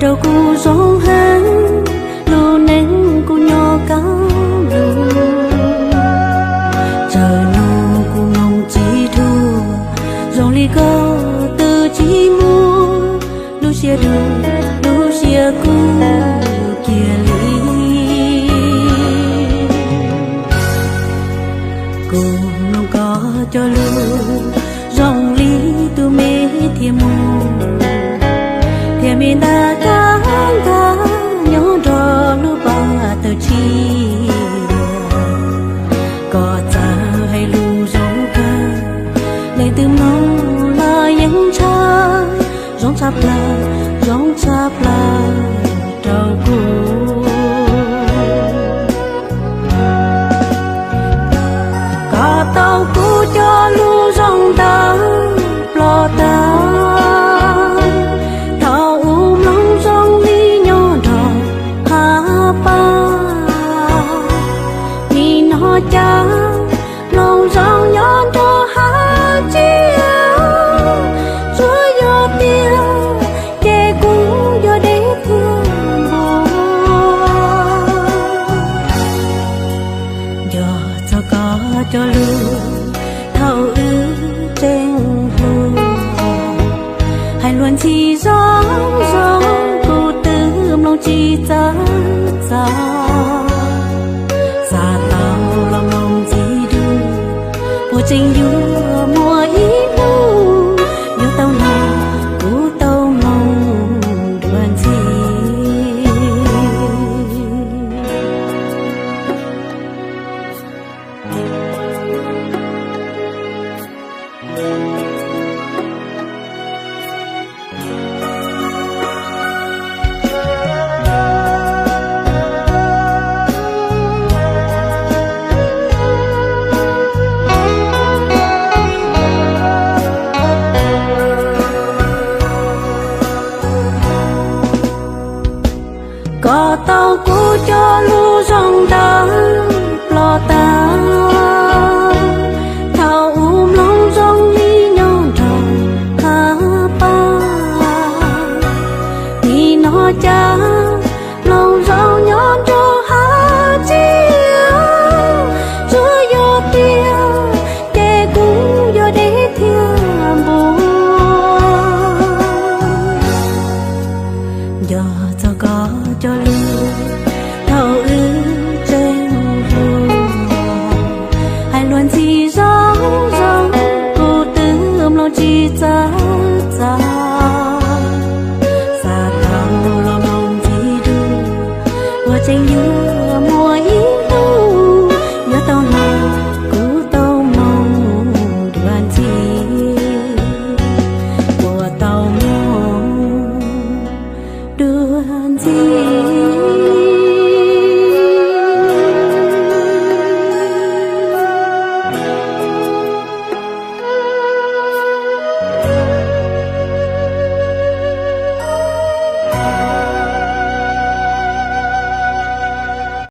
Rau kuv zoo heev, lub neej kuv nyob kaj lug. Tsawg nub kuv mloog tsis dua, zoo li koj twb tsis muaj, lub siab dub, lub siab kub kiag li. Kuv mloog koj cov lus zoo li tus me thiab mus, thiab me nta kab nkag nyob nrog lub pas tawm tshiab. Koj txawj hais lus zoo kawg, leej twg mloog los yeej ntshaw, zoo tshaj plaws, zoo tshaj plaws rau kuv. Koj tau kuv cov lus zoo ntawm plom tag, thaum ub mloog zoo li nyob nrog hav paj, nim no cas mloog zoo nyob nrog hav tsiaj. Tsuas yog tias ces kuv yuav deb thiab npua. Nco txog koj cov lus thaum wb tseem hluas, hais luag ntxhi zoo zoo, kuv twb mloog tsis txawj txog. Xav tau los mloog ntxiv dua, puas tseem yuav muaj ib hnub yuav tau hnov kuv tau mloog dua ntxiv. Koj tau kuv cov lus zoo ntawm plom tag, thaum ub mloog zoo li nyob nrog hav paj, nim no cas mloog zoo nyob nrog hav tsiaj. Tsuas yog tias ces kuv yuav deb thiab npua. Nco txog koj cov lus thaum wb tseem hluas, hais luag ntxhi zoo zoo, kuv twb mloog tsis txawj